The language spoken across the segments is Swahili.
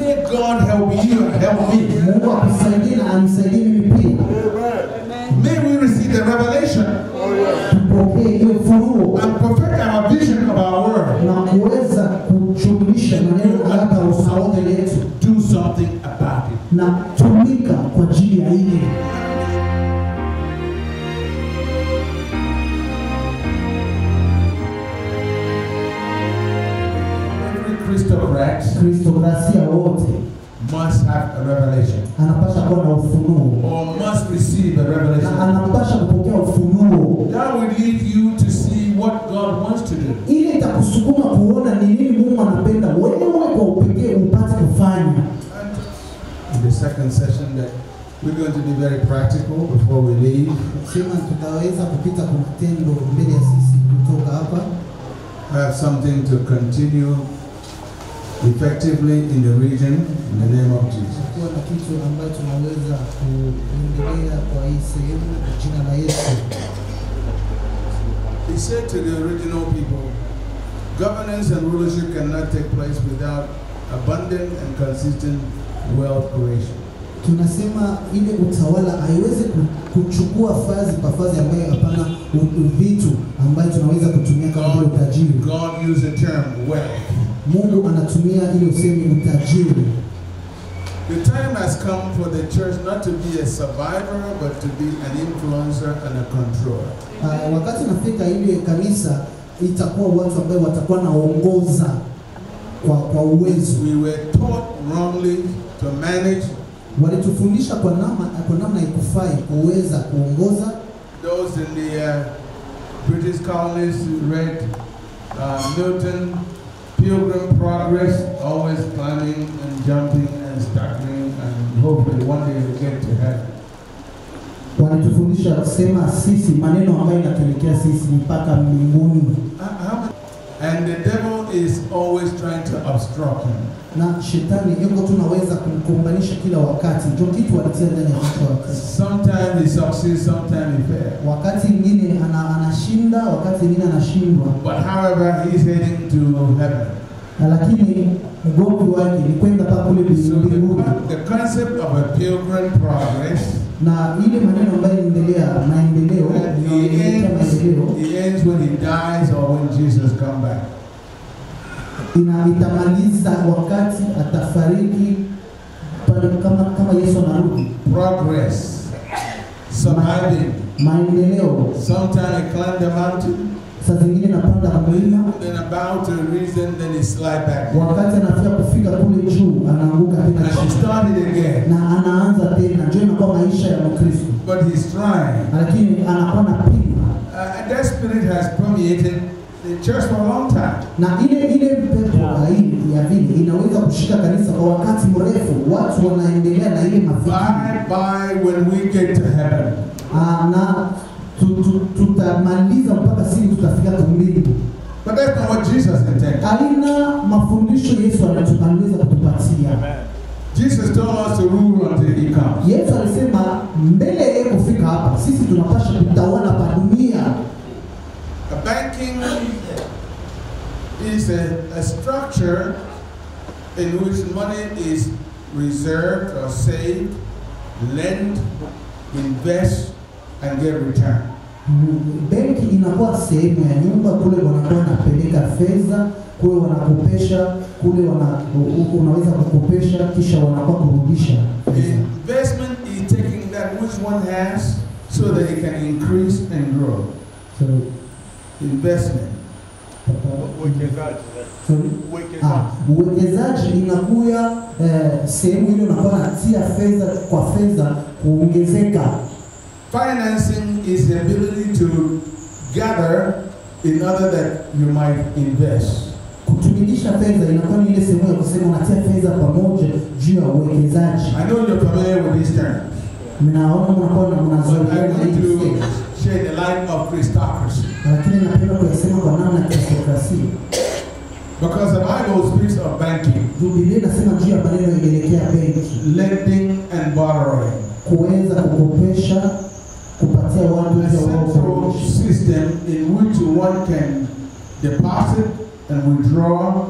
May God help you and help me. Mungu akusaidie na anisaidie mimi pia. May we receive the revelation Tupokee hiyo ufunuo and perfect our vision of our world. na kuweza kujumlisha maneno hata usaote yetu Do something about it. Na tumika kwa ajili ya hili. Every Christocrat Kristokrasia wote must have a revelation. Anapasha kuwa na ufunuo. Or must receive a revelation. Na anapasha kupokea ufunuo. That will lead you to see what God wants to do. Ili itakusukuma kuona ni nini Mungu anapenda wewe kwa upekee upate kufanya. And in the second session that we're going to be very practical before we leave. Sema tutaweza kupita kwa matendo mbele ya sisi kutoka hapa. I have something to continue effectively in the region in the name of Jesus. Kuwa na kitu ambacho tunaweza kuendelea kwa hii sehemu kwa jina la Yesu. He said to the original people, governance and rulership cannot take place without abundant and consistent wealth creation. Tunasema ile utawala haiwezi kuchukua fazi kwa fazi ambayo hapana vitu ambayo tunaweza kutumia kama vile utajiri. God used the term wealth. Mungu anatumia ile usemi utajiri. The time has come for the church not to be a survivor but to be an influencer and a controller. Wakati nafika ile kanisa itakuwa watu ambao watakuwa naongoza kwa uwezo. We were taught wrongly to manage. Walitufundisha kwa namna ikufai kuweza kuongoza. Those in the British colonies read Milton, Pilgrim Progress, always climbing and jumping and staggering, and hopefully one day we'll get to heaven. Walitufundisha kusema sisi maneno ambayo inatuelekea sisi mpaka mbinguni. And the devil is always trying to obstruct him. Na shetani yuko tunaweza kumkumbanisha kila wakati. Ndio kitu alitia ndani ya mtu wake. Sometimes he succeeds, sometimes he fails. Wakati mwingine anashinda, wakati mwingine anashindwa. But however, he's heading to heaven. Na lakini mgomvi wake ni kwenda pa kule mbinguni. So the concept of a pilgrim progress. Na ile maneno ambayo inaendelea maendeleo, he ends when he dies or when Jesus comes back. Itamaliza wakati atafariki pale kama Yesu anarudi. Progress, surviving, maendeleo. Sometimes he climbed the mountain. Saa zingine anapanda mlima. Then about to reason, then he slide back. Wakati anafika kufika kule juu anaanguka tena. And he started again. Na anaanza tena. Ndio inakuwa maisha ya Mkristo. But he's trying. Lakini anakuwa na pima. And that spirit has permeated the church for a long time. Na ile pepo ya vile inaweza kushika kanisa kwa wakati mrefu. Watu wanaendelea na ile mafikiri. Bye bye when we get to heaven. Na tutamaliza mpaka sisi tutafika mbinguni. But that's not what Jesus intended. Alina mafundisho Yesu aliweza kutupatia. Amen. Jesus told us to rule until he comes. Yesu alisema mbele yeye kufika hapa sisi tunapaswa kutawala pa dunia. A banking is a structure in which money is reserved or saved, lent, invest, and get return. Benki inakuwa sehemu ya nyumba kule wanakuwa wanapeleka fedha, kule wanakopesha, kule unaweza kukopesha kisha wanakuwa kurudisha. Investment is taking that which one has so that it can increase and grow. So, investment. Uwekezaji inakuwa sehemu ile unakuwa unatia fedha kwa fedha kuongezeka. Financing is the ability to gather in order that you might invest. Kutumikisha fedha inakuwa ni ile sehemu ya kusema unatia fedha pamoja juu ya uwekezaji. I know you're familiar with these terms. Mnaona mnakuwa na mnazoea to share the light of Christocracy. Lakini napenda kuyasema kwa namna ya Christocracy. Because the Bible speaks of banking. Biblia inasema juu ya maneno yanayoelekea benki. Lending and borrowing. Kuweza kukopesha, kupatia watu A central system in which one can deposit and withdraw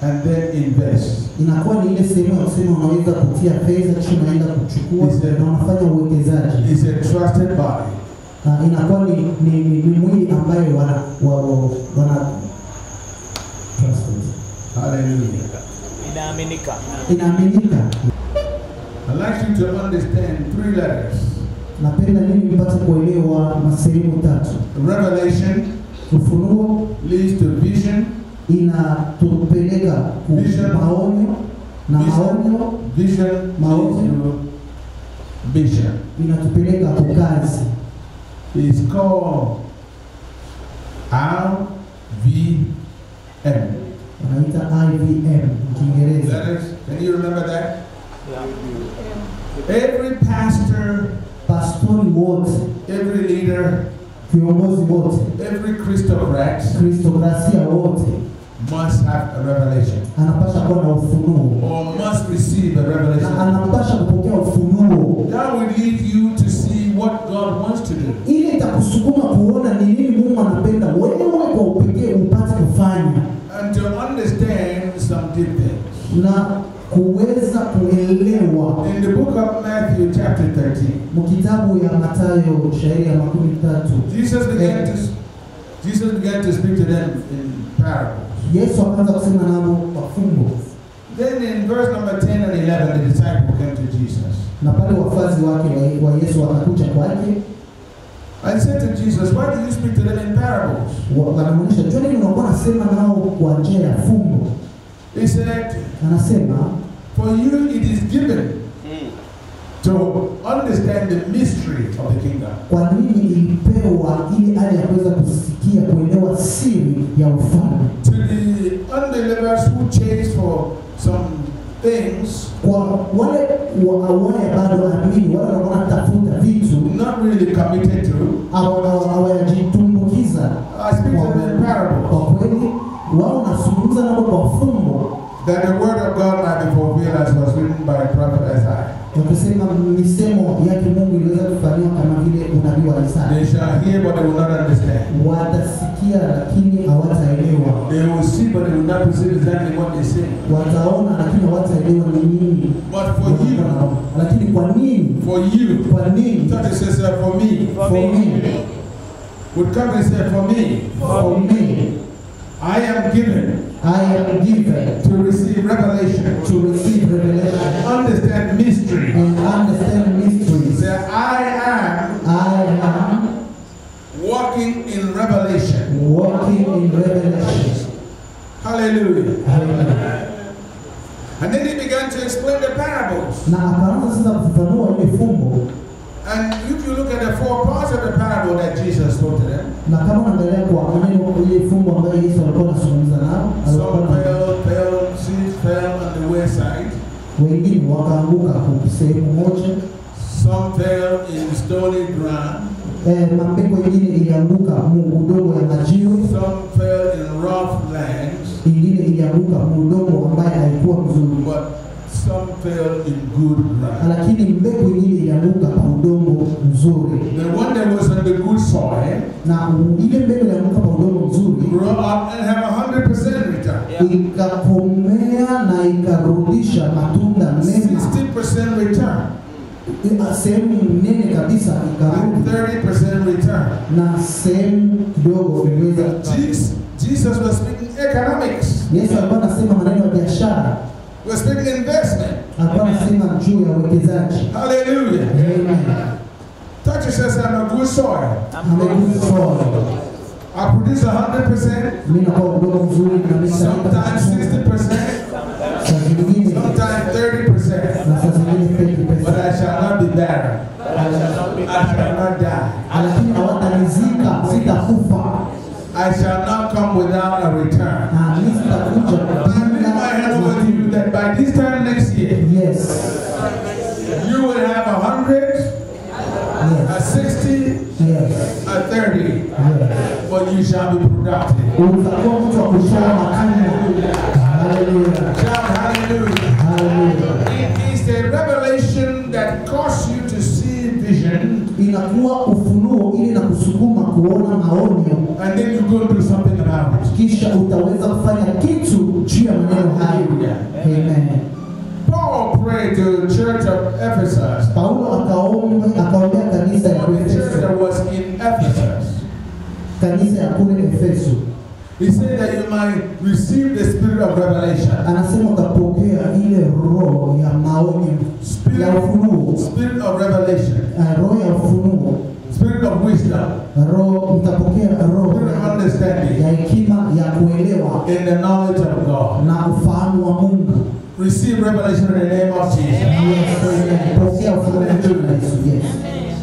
and then invest. Inakuwa ni ile sehemu ya kusema unaweza kutia fedha kisha unaenda kuchukua na unafanya uwekezaji. It's a trusted body. Inakuwa ni mwili ambaye wana trusted. Hallelujah. Inaaminika. Inaaminika. I'd like you to understand three letters. Napenda nini mpate kuelewa masehemu tatu. Revelation, ufunuo, leads to vision, inatupeleka ku maonyo, na maonyo, vision, maonyo, vision inatupeleka kwa kazi. It's called RVM. Wanaita IVM Kiingereza. Letters, can you remember that? Yeah. Every pastor, pastori wote, every leader, kiongozi wote, every Christocrat, Christocracia wote must have a revelation. Anapasha kuwa na ufunuo. Or must receive a revelation. Na anapasha kupokea ufunuo. That will lead you to see what God wants to do. Ile itakusukuma kuona ni nini Mungu anapenda wewe kwa upekee upate kufanya. And to understand some deep things. Na kuweza kuelewa. In the book of Matthew chapter 13. Mkitabu ya Mathayo shairi ya 13. Jesus began to speak to them in parables. Yesu akaanza kusema nao kwa fumbo. Then in verse number 10 and 11 the disciple came to Jesus. Na pale wafuasi wake wa Yesu wakakuja kwake. And said to Jesus, why do you speak to them in parables? Wanamuuliza, "Je, nini unakuwa unasema nao kwa njia ya fumbo?" He said, anasema, for you it is given to understand the mystery of the kingdom. Kwa nini ilipewa ili hali ya kuweza kusikia kuelewa siri ya ufalme? To the unbelievers who chase for some things, kwa wale wa bado amini, wale wanatafuta vitu, not really committed to, hawajitumbukiza. I speak to them in parables. Kwa kweli wao wanazungumza nao kwa fumbo, that the word of God might be fulfilled as was written by the prophet Isaiah. Wakisema misemo yake Mungu iliweza kufanywa kama vile unabii wa Isaya. They shall hear but they will not understand. Watasikia lakini hawataelewa. They will see but they will not perceive exactly what they say. Wataona lakini hawataelewa ni nini. But for you, lakini kwa nini? For you. Kwa nini? Touch yourself, for me. For me. Would come and say for me. For me. I am given. I am given to receive revelation. To receive revelation. And understand mystery. And understand mysteries. Say, I am walking in revelation. Walking in revelation. Hallelujah. Hallelujah. And then he began to explain the parables. Na akaanza sasa kufafanua ile fumbo. And if you look at the four parts of the parable that Jesus spoke to them, na kama unaangalia kwa maneno ile fumbo ambayo Yesu alikuwa anazungumza nao, some fell, seeds fell on the wayside. Wengine wakaanguka kwa sehemu moja. Some fell in stony ground. Mambegu ingine ilianguka mu udongo ya majiwe. Some fell in rough lands. Ingine ilianguka mu udongo ambaye haikuwa mzuri. But some fell in good ground. Lakini mbegu ingine ilianguka kwa udongo mzuri. The one that was on the good soil, na ile mbegu ilianguka kwa udongo mzuri, grew up and have 100% return. Yeah. Ikakomea na ikarudisha matunda mema. 60% return. Sehemu nene kabisa ikarudi. 30% return. Na sehemu kidogo iliweza. Jesus was speaking economics. Yesu alikuwa anasema maneno ya biashara. Was speaking investment. Alikuwa anasema juu ya uwekezaji. Hallelujah. Amen. Touch yourself, I'm a good soil. I'm a good soil. I produce 100%. Mimi nakuwa udongo mzuri na mimi sometimes 60%. Sometimes 30%. Na saa zingine 30%. But I shall not be barren. I shall not die. Lakini hawatanizika, sitakufa. I shall not come without a return. Na mimi sitakuja I lift my hand over to you that by this time next year, yes, you will have 100, yes, a 60, yes, a 30, yes, but you shall be productive. Utakuwa mtu wa kutoa matunda. Hallelujah. Shout hallelujah. Hallelujah. It is the revelation that causes you to see vision. Inakuwa ufunuo ili na kusukuma kuona maonyo. And then you go do something about it. Kisha utaweza kufanya kitu juu ya maneno hayo. Amen. Paul prayed to the church of Ephesus. Paulo akaombea kanisa ya The church that was in Ephesus. Kanisa ya kule Efeso. He said that you might receive the spirit of revelation. Anasema utapokea ile roho ya maonyo, ya ufunuo. Spirit of revelation. Roho ya ufunuo. Spirit of wisdom. Roho, utapokea roho spirit of understanding. Ya hekima, ya kuelewa. In the knowledge of God. Na ufahamu wa Mungu. Receive revelation in the name of Jesus. Yes, amen. Pokea ufunuo kwa jina la Yesu. Yes.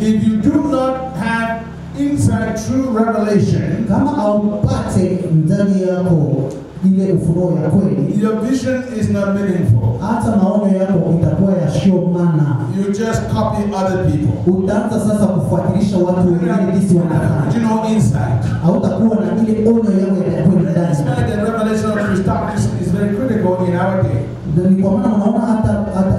If you do not have inside true revelation, kama haupate ndani yako ile ufunuo ya kweli, your vision is not meaningful. Hata maono yako itakuwa yasio maana. You just copy other people. Utaanza sasa kufuatilisha watu wengine jinsi wanafanya. You know insight. Hautakuwa na ile ono yako ya kweli ndani. That's why the revelation of Christology is very critical in our day. Ni kwa maana unaona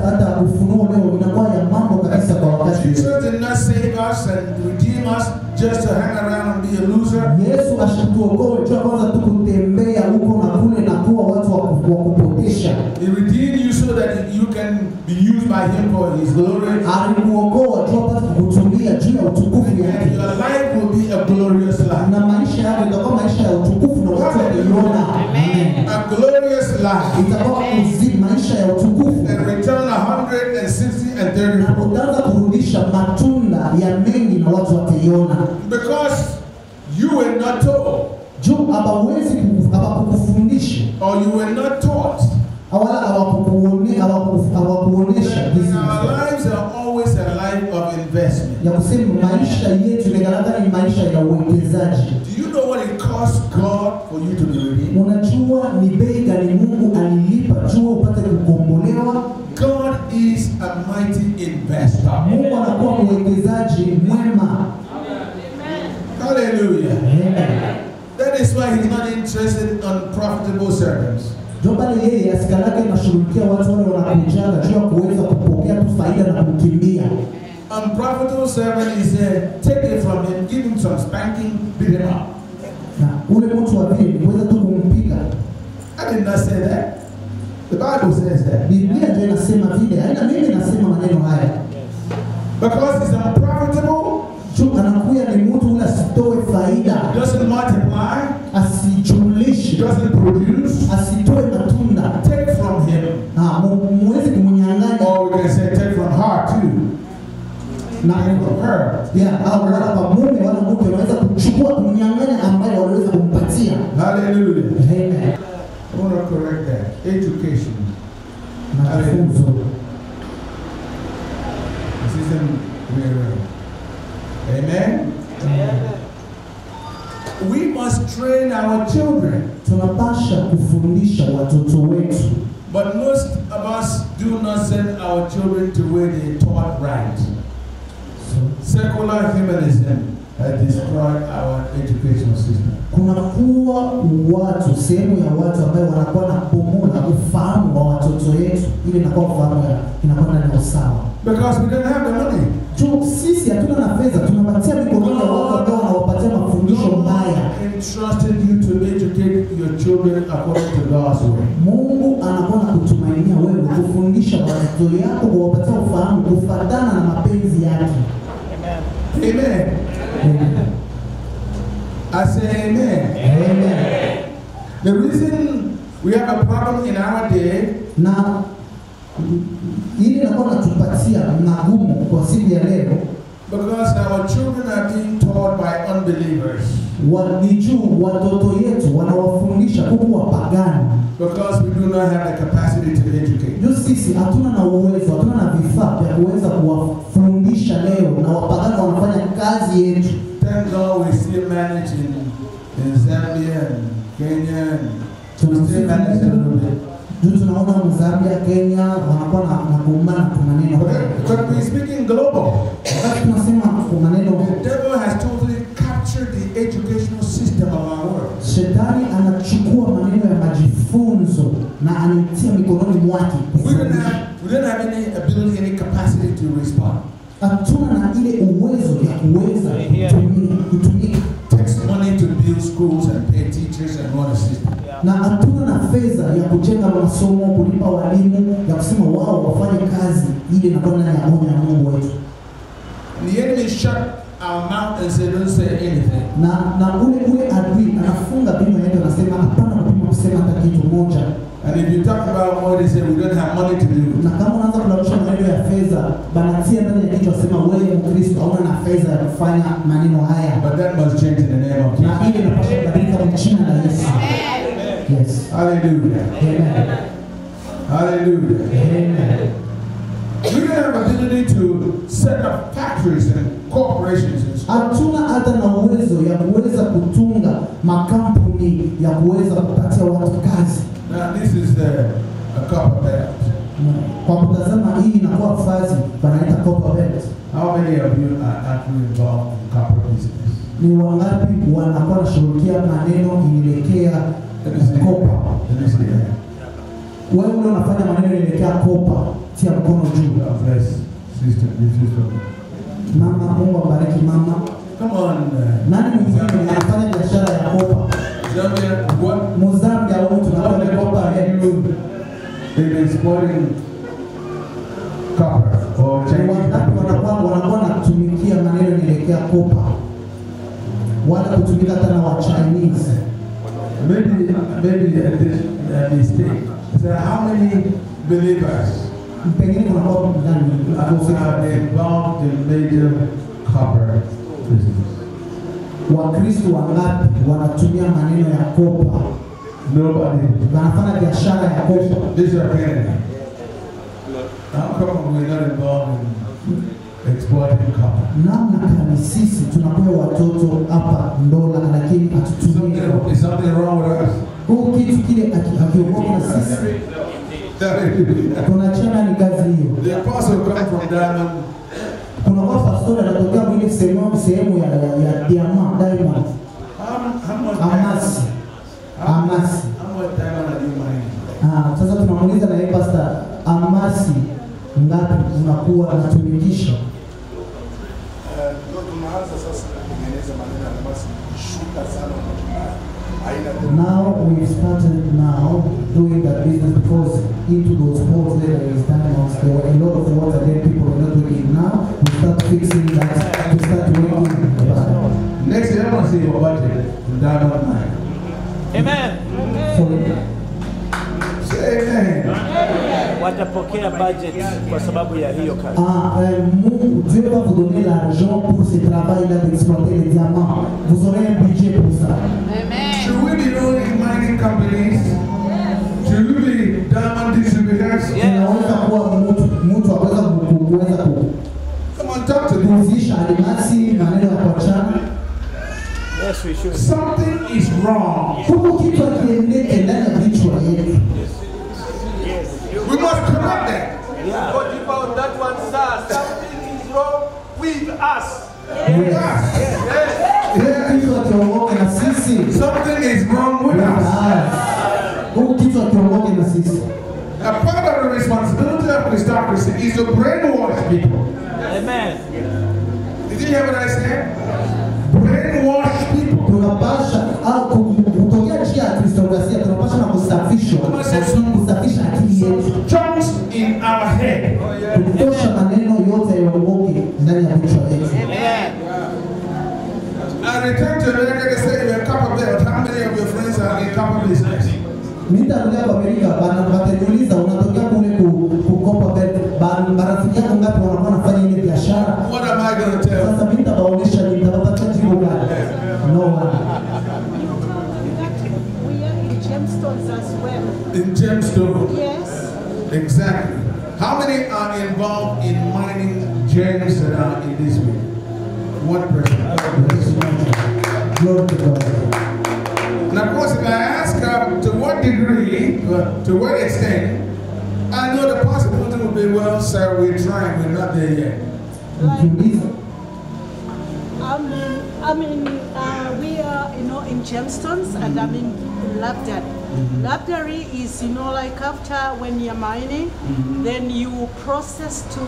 hata ufunuo leo inakuwa ya mambo kabisa kwa wakati. Jesus did not save us and redeem us just to hang around and be a loser. Yesu ashituokoe tu kwanza tu kutembea huko na kule na kuwa watu wa kupotesha. He redeemed you so that you can be used by him for his glory. Alikuokoa tu apate kukutumia juu ya utukufu yake. Your life will be a glorious life. Na maisha yako itakuwa maisha ya utukufu na watu wataiona. Amen. A glorious life. Itakuwa maisha ya utukufu. And return 160 and 30. Na utaanza kurudisha matunda ya mengi na watu wataiona. Because you were not told. Juu hawawezi hawakukufundisha. Or you were not taught. Wala hawakuonesha. Our lives are always a life of investment. Ya kusema maisha yetu ni maisha ya uwekezaji. Do you know what it costs God for you to be redeemed? Unajua ni bei gani Mungu alilipa juu upate kukombolewa? God is a mighty investor. Mungu anakuwa mwekezaji mwema. Hallelujah. Amen. That is why he's not interested in unprofitable servants. Ndio pale yeye asikalake anashughulikia watu wale wanakujaga juu ya kuweza kupokea tu faida na kukimbia. Unprofitable servant is take it from him, give him some spanking, beat him up. Na ule mtu wa pili ni kuweza tu kumpiga. I did not say that. The Bible says that. Biblia ndio inasema vile. Haina mimi nasema maneno haya. Because he's unprofitable. Juu anakuya ni mtu ule asitoe faida. Doesn't multiply. Asijumlishe. Doesn't produce. Asitoe matunda. Take from him. Na muwezi kumnyang'anya. Or we can say take from her too. Na from her. Yeah, au wala kwa mume wala mke wanaweza kuchukua kumnyang'anya ambaye waliweza kumpatia. Hallelujah. Amen. I want to correct that. Education. Mafunzo. System we're Amen. Amen. We must train our children. Tunapasha kufundisha watoto wetu. But most of us do not send our children to where they taught right. So, secular humanism has destroyed our educational system. Kuna kuwa watu, sehemu ya watu ambao wanakuwa na bomola ufahamu wa watoto wetu, ile inakuwa ufahamu inakuwa ndani ya usawa. Because we don't have the money. Juu sisi hatuna na fedha, tunapatia mikononi ya watu ambao wanawapatia mafundisho mbaya. Entrusted you to educate your children according to God's way. Mungu anakuwa na kutumainia wewe kufundisha watoto yako, kuwapatia ufahamu kufuatana na mapenzi yake. Amen. Amen. Amen. I say amen. Amen. The reason we have a problem in our day, na ili inakuwa natupatia magumu kwa siku ya leo, because our children are being taught by unbelievers. Ni juu watoto yetu wanawafundisha huku wapagani. Because we do not have the capacity to educate. Juu sisi hatuna na uwezo, hatuna na vifaa vya kuweza kuwafundisha leo, na wapagani wanafanya kazi yetu. Thank God we still manage in Zambia and Kenya and we still manage a little bit. Juu tunaona Zambia, Kenya wanakuwa na kuumbana kwa maneno. But we're speaking global. Wakati tunasema kwa maneno, the devil has totally captured the educational system of our world. Shetani anachukua maneno ya majifunzo na anaitia mikononi mwake. We don't have any ability, any capacity to respond. Hatuna na ile uwezo ya kuweza kutumika. Takes money to build build schools and pay teachers and run a system. Na hatuna na fedha ya kujenga masomo, kulipa walimu, ya kusema wao wafanye kazi ile inakuwa ndani ya onyo ya Mungu wetu. And the enemy shut our mouth and said, don't say anything. Na ule adui anafunga vinywa yetu, anasema hapana kupima kusema hata kitu moja. And if you talk about money, they say we don't have money to do it. Na kama unaanza kulaumisha maneno ya fedha, banatia ndani ya kichwa sema wewe Mkristo hauna na fedha ya kufanya maneno haya. But that must change in the name of Jesus. Na ile inapaswa kubadilika kwa jina la Yesu. Yes. Hallelujah. Amen. Hallelujah. Amen. We don't have ability to set up factories and corporations and schools. Hatuna hata na uwezo ya kuweza kutunga makampuni ya kuweza kupatia watu kazi. Now this is a copper belt. Kwa kutazama hii inakuwa fazi wanaita copper belt. How many of you are actually involved in copper business? Ni wangapi wanakuwa wanashughulikia maneno inaelekea kopa? Wewe ule unafanya maneno inaelekea kopa, tia mkono juu. God bless sister, sister. Mama, Mungu ambariki mama. Come on. Nani mwingine anafanya biashara ya kopa? Zambia, what? Mozambia wao tunafanya kopa yetu. They exporting copper or Chinese. Wangapi wanakuwa wanatumikia maneno inaelekea kopa? Wala kutumika hata na wa Chinese. Maybe at this mistake. So how many believers pengine kuna kwa ndani are involved in major copper business? Wakristo wangapi wanatumia maneno ya kopa? Nobody. Wanafanya biashara ya kopa. This is Canada. How come we're not involved in exporting copper? Namna kani sisi tunapewa watoto hapa Ndola lakini hatutumii. Is something wrong with us? Huu kitu kile hakiokoki na sisi. Tunachana ni kazi hiyo. The apostle come from diamond. Kuna kwa pastor anatokea mwile sehemu ya diamond, diamond. Amasi. Amasi. How much diamond are you mining? Sasa tunamuuliza na yeye pastor, amasi ngapi unakuwa unatumikisha? Ndio tunaanza sasa kutengeneza maneno ya almasi kushuka sana kwa Now we've started now doing that business because into those ports there is diamonds, there were a lot of water there, people were not working. Now we start fixing that, we start working about it. Next year I want to see your budget in diamond mine. Amen. Sorry. Say amen. Watapokea budget kwa sababu ya hiyo kazi. Mungu, Dieu va vous donner l'argent pour ce travail-là d'exploiter les diamants. Vous aurez un budget pour ça. Amen. Should we be running mining companies? Should we be diamond distributors? Yes. Tunaweza kuwa mtu aweza kuweza ku Come on, talk to me. kuuzisha almasi, maneno ya kuachana. Yes, we should. Something is wrong. Huku kitu hakiendeki ndani ya vichwa yetu. We must correct that. Yeah. But about that one, sir, something is wrong with us. Yes. Yes. Kitu hakiongoke na sisi. Something is wrong with us. Huku kitu hakiongoke na sisi. A part of the responsibility of Christocracy is to brainwash people. Amen. Did you hear what I said? Brainwash people. Tunapasha au kutokea njia ya Kristokrasia tunapasha na kusafishwa, kusafisha akili yetu. Chunks in our head. Kutosha maneno yote yaongoke ndani ya vichwa yetu. Amen. I returned to America, they said, you're a copper belt. How many of your friends are in copper business? Nitarudia kwa Amerika, wataniuliza unatokea kule kukopa belt, marafiki yako ngapi wanakuwa wanafanya ile biashara? What am I going to tell? Sasa mimi nitawaonyesha, nitawapatia jibu gani? No one. We are in gemstones as well. In gemstones? Yes. Exactly. How many are involved in mining gems that are in this week? One person. Glory to God. And of course, if I ask her to what degree, to what extent, I know the possibility would be, well, sir, we're trying, we're not there yet. We are, in gemstones, and I'm in lapidary. Lapidary is, like after when you're mining, then you process to,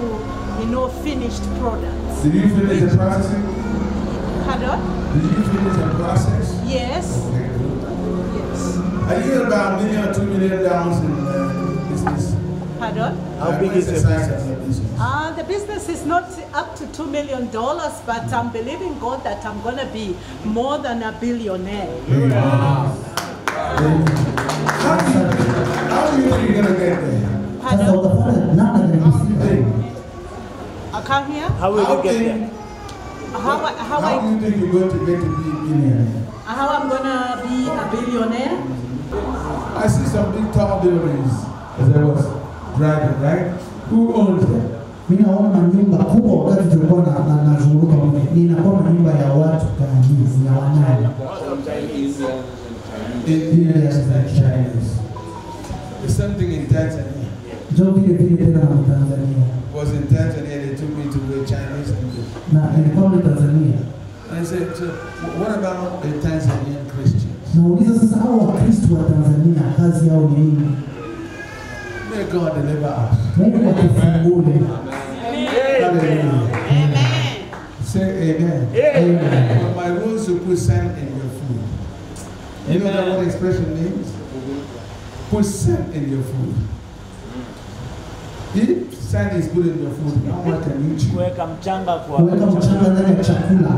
finished products. Did you finish the processing? Pardon? Did you finish the process? Yes. Okay, good. Yes. Are you about $1 million or $2 million in business? Pardon? How big is the the size of your business? The business is not up to $2 million, but I'm believing God that I'm going to be more than a billionaire. Wow. How do you think you're going to get there? Pardon? Namna gani How do you think? I come here? How will you get there? How do you think you're going to get to be a billionaire? How I'm going to be a billionaire? I see some big tall buildings as I was driving, right? Who owns them? Mimi naona manyumba kubwa wakati tulikuwa nazunguka mimi. Ninakuwa manyumba ya watu gani? Ya wanani? Indians and Chinese. The same thing in Tanzania. Ndio vile vile tena na Tanzania. Was in Tanzania, they took me to the Chinese. Na nilikuwa mle Tanzania. And I said, so what about the Tanzanian Christians? Nauliza sasa hao Wakristo wa Tanzania kazi yao ni nini? May God deliver us. Mungu atufungue. Hallelujah. Amen. Say amen. Amen. But my rules to put sand in your food. You know that what expression means? Put sand in your food. If sand is put in your food, how much can you chew? Kuweka mchanga kwa Kuweka mchanga ndani ya chakula.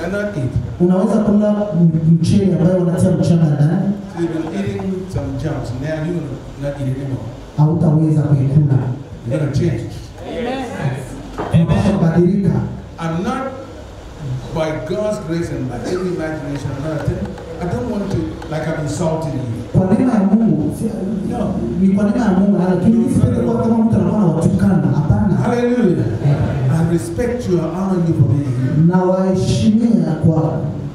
Cannot eat. Unaweza kula mchele ambayo wanatia mchanga ndani? So you've been eating some junk. Now you're not eat anymore. Hautaweza kuikula. You're gonna change. Amen. Amen. Badilika. I'm not, by God's grace and by every imagination, I'm not I don't want to, like I'm insulting you. Kwa neema ya Mungu, ni kwa neema ya Mungu, lakini sipendi kuwa kama mtu anakuwa anawatukana. Hapana. Hallelujah. I respect you, I honor you for being here. Na waheshimia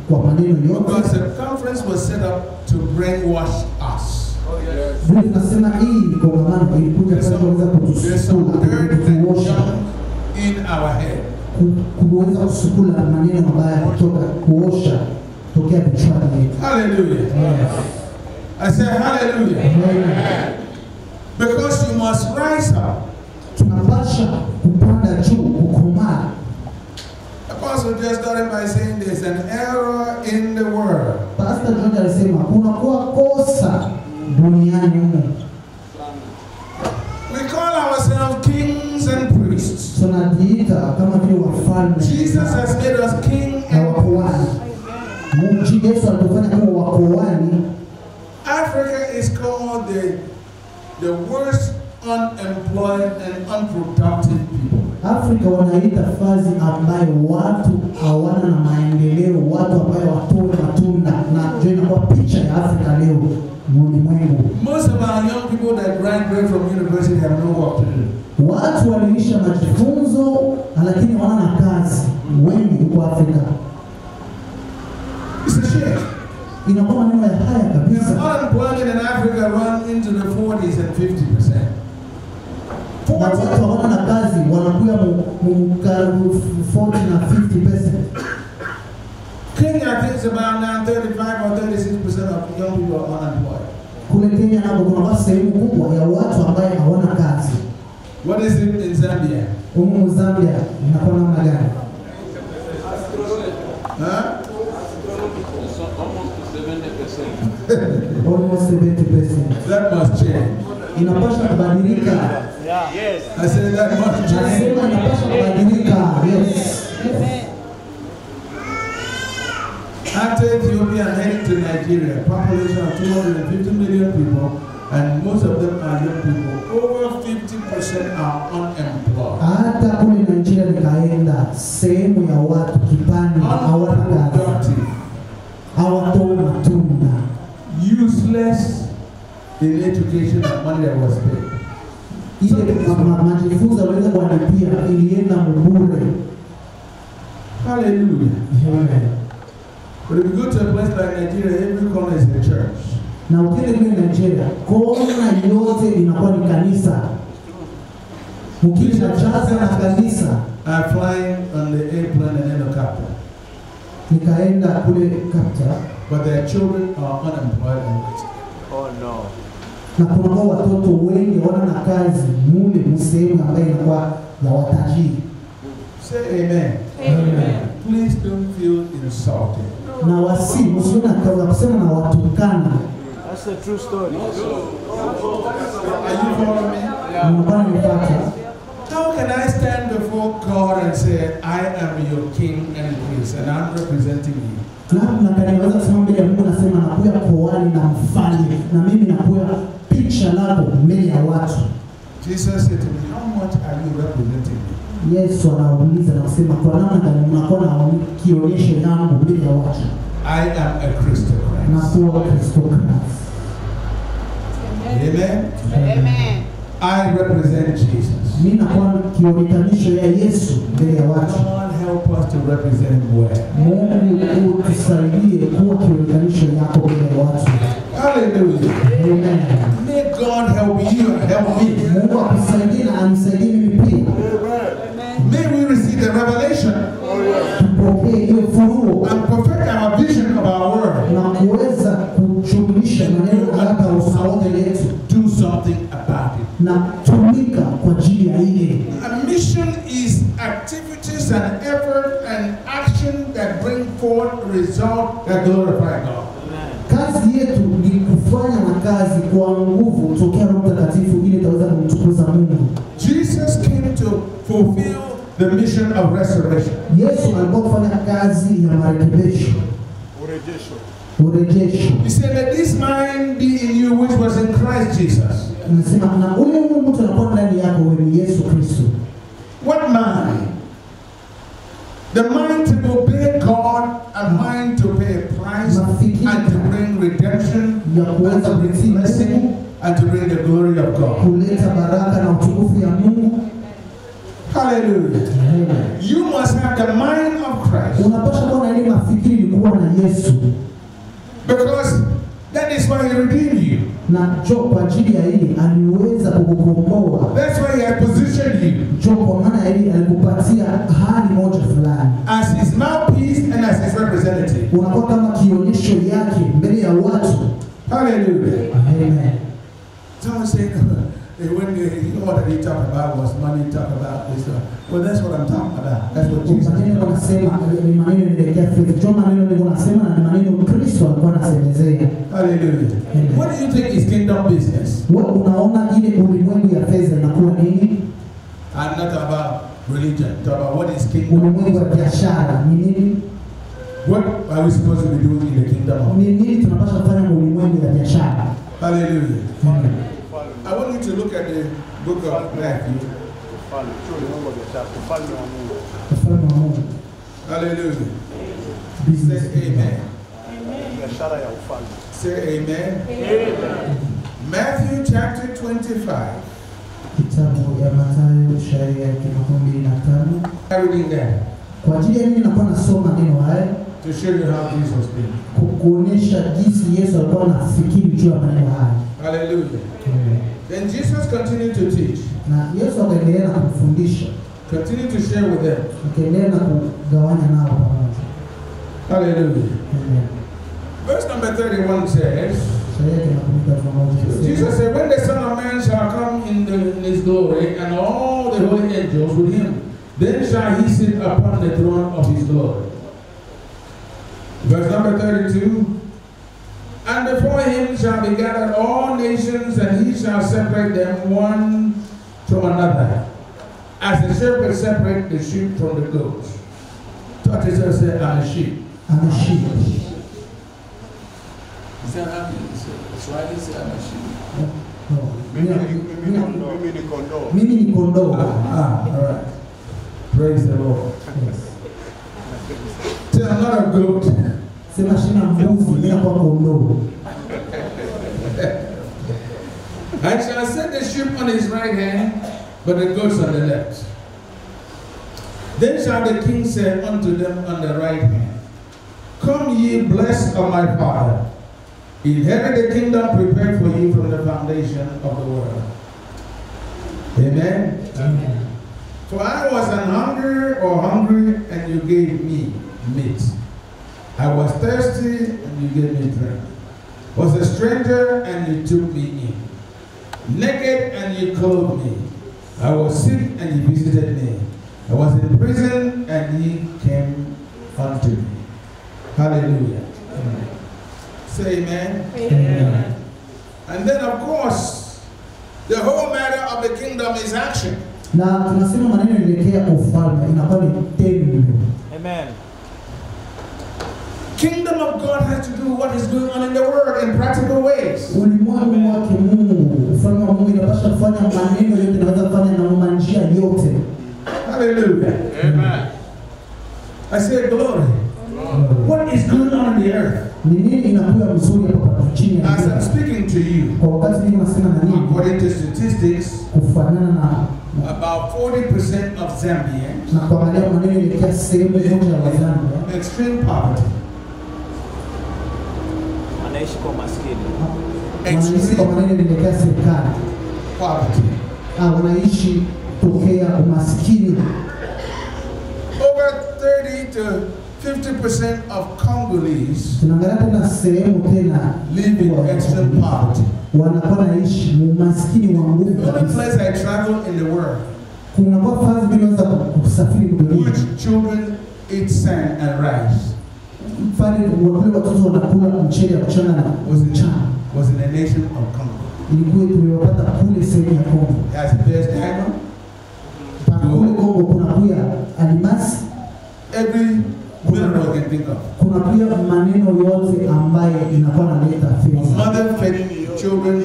kwa maneno yote. Because the conference was set up to brainwash us. Vile tunasema hii kongamano ilikuja kwa kuweza kutusukula, kutuosha in our head. Kuweza kusukula maneno mabaya kutoka kuosha tokea vichwani yetu. Hallelujah. Yes. I say hallelujah. Amen. Because you must rise up. Tunapasha kupanda juu, kukomaa. Apostle just started by saying there's an error in the world. Pastor George alisema kuna kuwa kosa duniani humu. We call ourselves kings and priests. Tunajiita kama vile wafalme. Jesus has made us king and kuhani. Mungu Yesu alitufanya kuwa wakuhani. Africa is called the worst unemployed and unproductive people. Afrika wanaita fazi ambayo watu hawana na maendeleo, watu ambayo watoe matunda, na ndio inakuwa picha ya Afrika leo ulimwengu. Most of our young people that graduate from university have no work to do. Watu waliisha majifunzo lakini hawana kazi, wengi huko Afrika. It's a shame. Inakuwa maneno ya haya kabisa. Unemployment in Africa run into the 40s and 50%. Na watu hawana na kazi wanakuwa mu 40 na 50%. Kenya, I think it's about now 35 or 36% of young people are unemployed. Kule Kenya nako kuna sehemu kubwa ya watu ambao hawana kazi. What is it in Zambia? Humu Zambia inakuwa namna gani? Huh? Almost 70%. Almost 70%. That must change. Inapaswa kubadilika. Yeah. Yes. I said that must change. Nasema inapaswa kubadilika. Yes. Amen. After Ethiopia and heading to Nigeria, population of 250 million people, and most of them are young people. Over 50% are unemployed. Hata kule Nigeria nikaenda sehemu ya watu kipande hawana kazi. Hawatoi matunda. Useless in education and money that was paid. Ile majifunzo waliweza kuwalipia ilienda mbure. Hallelujah. Amen. But if you go to a place like Nigeria, every corner is a church. Na ukienda kule Nigeria, kona yote inakuwa ni kanisa. Ukisha jaza na kanisa. I'm flying on the airplane and helicopter. Nikaenda kule helicopter. But their children are unemployed and waiting. Oh no. Na kuna watoto wengi wana na kazi mule sehemu ambayo inakuwa ya watajiri. Say amen. Amen. Please don't feel insulted. Na wasi msione kwa kusema na watukana. That's the true story. Are you following me? How can I stand before God and say, I am your king and priest and I'm representing you? Naweza kusema mbele ya Mungu nasema nakuya kuhani na mfalme na mimi nakuya picha lako mbele ya watu. Jesus said to me, how much are you representing me? Yesu anauliza na kusema kwa namna gani mnakuwa na kionyesho yangu mbele ya watu? I am a Christocrat. Nakuwa Christocrat. Amen. Amen. I represent Jesus. Mimi nakuwa kionekanisho ya Yesu mbele ya watu. God help us to represent him well. Mungu utusaidie kuwa kionekanisho yako mbele ya watu. Hallelujah. Amen. May God help you and help me. Mungu akusaidie na anisaidie mimi pia. May we receive the revelation. Tupokee hiyo funuo. And perfect our vision of our world. Na kuweza kushughulisha maneno hata usaote yetu. Do something about it. Na tumika kwa ajili ya ile. A mission is activities and effort and action that bring forth result that glorify God. Kazi yetu ni kufanya na kazi kwa nguvu tokea Roho Mtakatifu ili itaweza kumtukuza Mungu. Jesus came to fulfill the mission of restoration. Yesu alikuwa kufanya kazi ya marekebisho. Urejesho. Urejesho. He said, let this mind be in you which was in Christ Jesus. Nasema na ule Mungu tunakuwa ndani yako wewe ni Yesu Kristo. What mind? The mind to obey God, a mind to pay a price, and to bring redemption, and to bring blessing, and to bring the glory of God. Kuleta baraka na utukufu ya Mungu. Hallelujah. Amen. You must have the mind of Christ. Unapaswa kuwa na ile mafikiri ilikuwa na Yesu. Because that is why he redeemed you. Na jo kwa ajili ya hili aliweza kukukomboa. That's why he has positioned you. Jo kwa maana hili alikupatia hali moja fulani. As his mouthpiece and as his representative. Unakuwa kama kionyesho yake mbele ya watu. Hallelujah. Amen. Someone said, when all that he talked about was money, talk about this. Well, that's what I'm talking about. That's what Jesus said. Hallelujah. What do you think is kingdom business? I'm not about religion. I'm talking about what is kingdom business. What are we supposed to be doing in the kingdom of God? Hallelujah. I want you to look at the book of Matthew. Hallelujah. Say amen. Say amen. Amen. Matthew chapter 25. I'm reading that. To show you how Jesus did. Hallelujah. Amen. Then Jesus continued to teach. Continued to share with them. Hallelujah. Amen. Verse number 31 says, Jesus said, when the Son of Man shall come in his glory, and all the holy angels with him, then shall he sit upon the throne of his glory. Verse number 32, and before him shall be gathered all nations, and he shall separate them one from another, as the shepherd separates the sheep from the goats. Touch yourself, say, I'm a sheep. I'm a sheep. Is that how you say? Swahili say, I'm a sheep. No. Mimi ni kondoo. All right. Praise the Lord. Yes. Say, I'm not a goat. Sema shina mbuzi, mimi nakuwa kondoo. I shall set the sheep on his right hand, but the goats on the left. Then shall the king say unto them on the right hand, Come ye, blessed of my Father, inherit the kingdom prepared for you from the foundation of the world. Amen. Amen. For I was an hunger or hungry, and you gave me meat. I was thirsty, and you gave me drink. Was a stranger, and you took me in. Naked, and you clothed me. I was sick, and you visited me. I was in prison, and ye came unto me. Hallelujah. Amen. Say amen. Amen. And then, of course, the whole matter of the kingdom is action. Na tunasema maneno yanaelekea ufalme inakuwa ni tendo. Amen. Kingdom of God has to do with what is going on in the world in practical ways. Ulimwengu wake Mungu, ufalme wa Mungu inapaswa kufanya maneno yote, inaweza kufanya na njia yote. Hallelujah. Amen. I say glory. What is going on in the earth? Ni nini inakuwa mzuri hapa chini ya As I'm dunia? speaking to you, Kwa wakati mimi nasema na nini? according to statistics, Kufanana na about 40% of Zambians na kuangalia maneno inaelekea sehemu moja ya Zambia extreme poverty. Wanaishi kwa umaskini. wanaishi kwa maneno inaelekea serikali. Poverty. Wanaishi tokea umaskini. Over 30 to 50% of Congolese Tunaangalia tena sehemu tena live in extreme poverty. wanakuwa naishi umaskini wa nguvu The only kabisa. place I travel in the world Kuna kwa fazi bila kusafiri dunia. which children eat sand and rice Mfano wale watoto wanakula mchele ya kuchanga na mchana. was in the nation of Congo. Ilikuwa tuliwapata kule sehemu ya Kongo. It has the best diamond. Kule Kongo kuna kuya almasi, Every mineral you can think of. kuna pia maneno yote ambaye inakuwa inaleta fedha. Mother fed children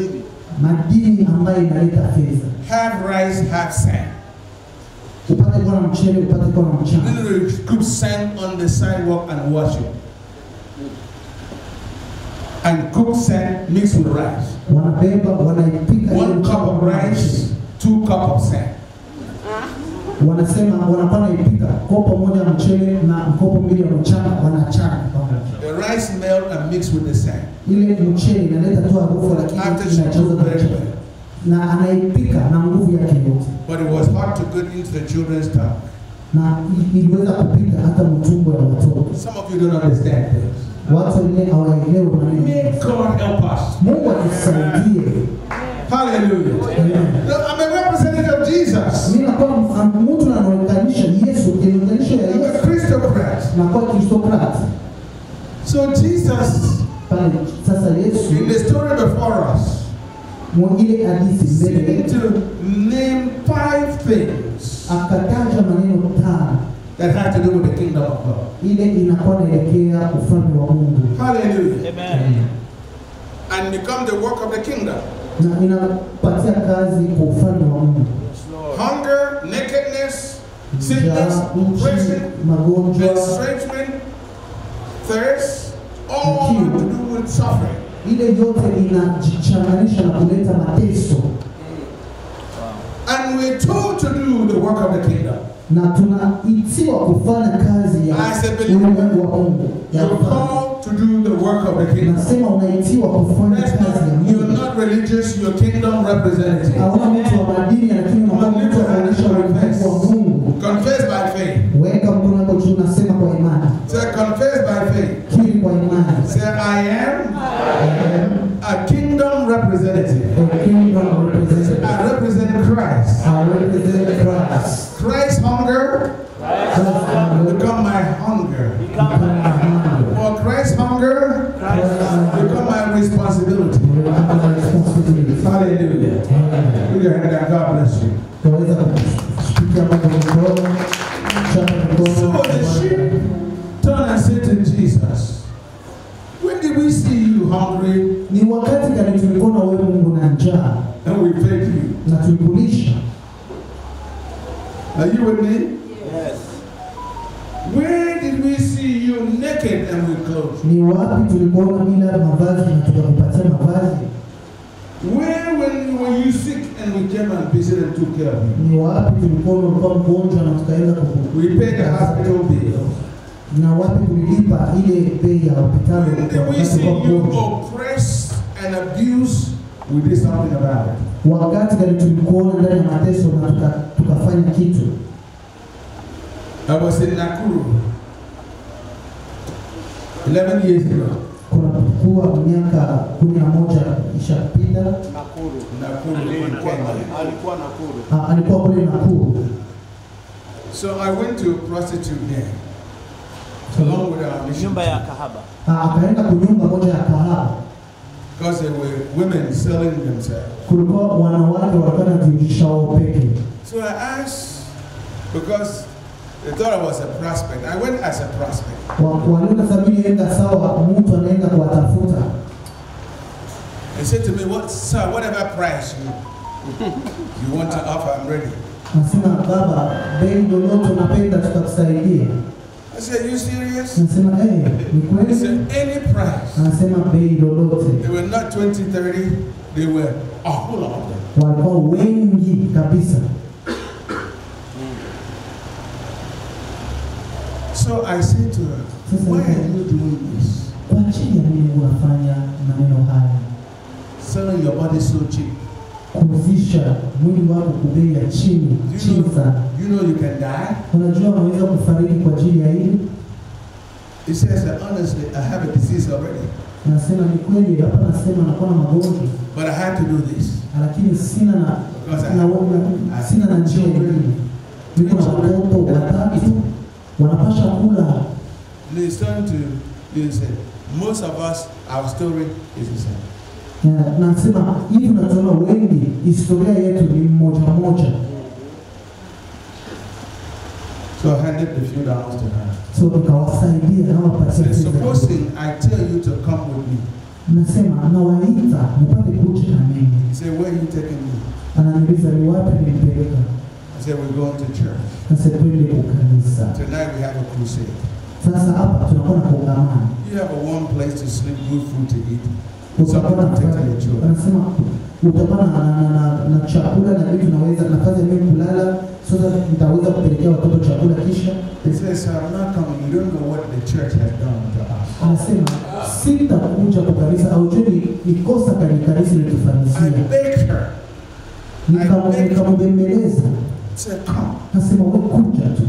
Madini ambaye inaleta fedha. half rice, half sand. Upate kuwa na mchele, upate kuwa na mchana. Literally scoop sand on the sidewalk and wash it. And cook sand mixed with rice. Wanabeba, wanaipika ile 1 cup mchana of na mchele. rice, 2 cup of sand. Wanasema wanakuwa naipika kopo moja ya mchele na kopo mbili ya mchana, wanachana pamoja. The rice melt and mix with the sand. Ile mchele inaleta tu harufu, lakini After she inacheza cooked na very mchele. well. Na anaipika na nguvu yake yote, But it was hard to get into the children's stomach. na iliweza kupita hata mtumbo ya watoto. Some of you don't understand this. Watu wengine hawaelewi maneno. May God help us. Mungu atusaidie. Hallelujah. Amen. I'm a representative of Jesus. Mimi nakuwa mtu anaolinganisha Yesu, kilinganisho ya I'm a Yesu Christocrat. nakuwa Kristokrat. So Jesus, Pale sasa Yesu in the story before us, mwingine hadithi mbele seemed to name 5 things akataja maneno tano that had to do with the kingdom of God. ile inakuwa naelekea ufalme wa Mungu Hallelujah. Amen. And become the work of the kingdom. na inapatia kazi kwa ufalme wa Mungu. Yes, Lord. Hunger, nakedness, sickness, Njaa, uchi, oppression, magonjwa, estrangement, thirst, all have to do with suffering. ile yote inajichanganisha na kuleta mateso. And we're told to do the work of the kingdom. Na tunaitiwa kufanya kazi ya As a believer, ulimwengu wa Mungu. Ya You're ufalme. called to do the work of the kingdom. Nasema unaitiwa kufanya That's kazi ya not, you're Mungu. not religious, you're kingdom representative. Hauna mtu wa madini, lakini unakuwa mtu anaonyesha ulimwengu wa Mungu. Confess by faith. Weka mkono wako juu, nasema kwa imani. Say, confess by faith. Kiri kwa imani. Say, I am a kingdom representative. A kingdom representative. I represent Christ. I represent Christ. Christ's hunger Christ hunger become my hunger. become my hunger. For Christ's hunger become my responsibility. Become my responsibility. Hallelujah. Amen. Put your hand down. God bless you. Tunaweza kushikia Mungu mkono, chapa mkono. So the sheep turned and said to Jesus, when did we see you hungry Ni wakati gani tulikuona wewe Mungu na njaa and we fed you? na tulikulisha? Are you with me? Yes. Where did we see you naked and we clothed you? Ni wapi tulikuona bila mavazi na tukakupatia mavazi? Where when were you sick and we came and visited and took care of you? Ni wapi tulikuona ulikuwa mgonjwa na tukaenda kuku? We paid the hospital bill. Na wapi tulilipa ile bei ya hospitali When did we wakati see ulikuwa you mgonjwa? oppressed and abused? We did something about it. Wakati gani tulikuona ndani ya mateso na tukafanya kitu? I was in Nakuru 11 years ago. Kuna kuwa miaka 11 ishapita. Nakuru. Nakuru, Kenya. Alikuwa Nakuru. Alikuwa kule Nakuru. So I went to a prostitute there. along with our mission Nyumba ya kahaba. Akaenda kunyumba moja ya kahaba. Because there were women selling themselves. Kulikuwa wanawake walikuwa wanajiuzisha wao peke. So I asked, because they thought I was a prospect. I went as a prospect. Waliona sabini enda sawa, mtu anaenda kuwatafuta. They said to me, "What, sir? Whatever price you want to offer, I'm ready." Nasema baba, bei lolote unapenda tutakusaidia. I said, "You serious?" Nasema ni kweli. He said, "Any price." Anasema bei lolote. They were not 20, 30. They were a whole lot of them. Walikuwa wengi kabisa. So I said to her, "Why are you doing this? Kwa ajili ya nini unafanya maneno haya? Selling your body so cheap. Kuuzisha mwili wako kwa bei ya chini, chini sana. You know you can die." Unajua unaweza kufariki kwa ajili ya hili? He says that honestly, I have a disease already. Nasema ni kweli, hapa nasema nakuwa na magonjwa. But I had to do this. Lakini sina na njia nyingine. Niko na watoto watatu wanapasha kula. They started to, they said, most of us, our story is the same. Nasema hivi tunasema wengi historia yetu ni mmoja mmoja. So I handed the few dollars to her. So nikawasaidia na wapatia pesa. Supposing I tell you to come with me. Nasema nawaita mpate kuja na mimi. He said, "Where are you taking me?" Ananiuliza ni wapi nilipeleka. I said, "We're going to church. Nasema twende kwa kanisa. Tonight we have a crusade. Sasa hapa tunakuwa na kongamano. You have a warm place to sleep, good food to eat. Anasema utakuwa na chakula na vitu naweza nafasi ya mimi kulala, sasa nitaweza kupelekea watoto chakula kisha. He says, "I'm not coming. You don't know what the church has done to us." Anasema sitakuja kwa kanisa au je ni kosa kanisa lilitufanyia. I begged her. Nikamwembeleza. Said, "Come." Anasema wewe kuja tu.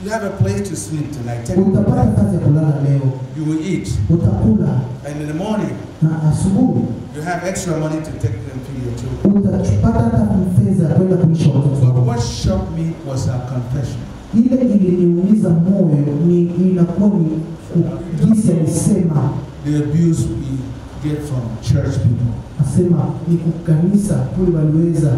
You have a place to sleep tonight. Utapata nafasi ya kulala leo. You will eat. Utakula. And in the morning, na asubuhi, you have extra money to take them to your children. Utapata hata fedha kwenda kulisha watoto. But what shocked me was her confession. Ile iliniumiza moyo ni inakuwa ni jinsi alisema. The abuse we get from church people. Asema ni kanisa kule waliweza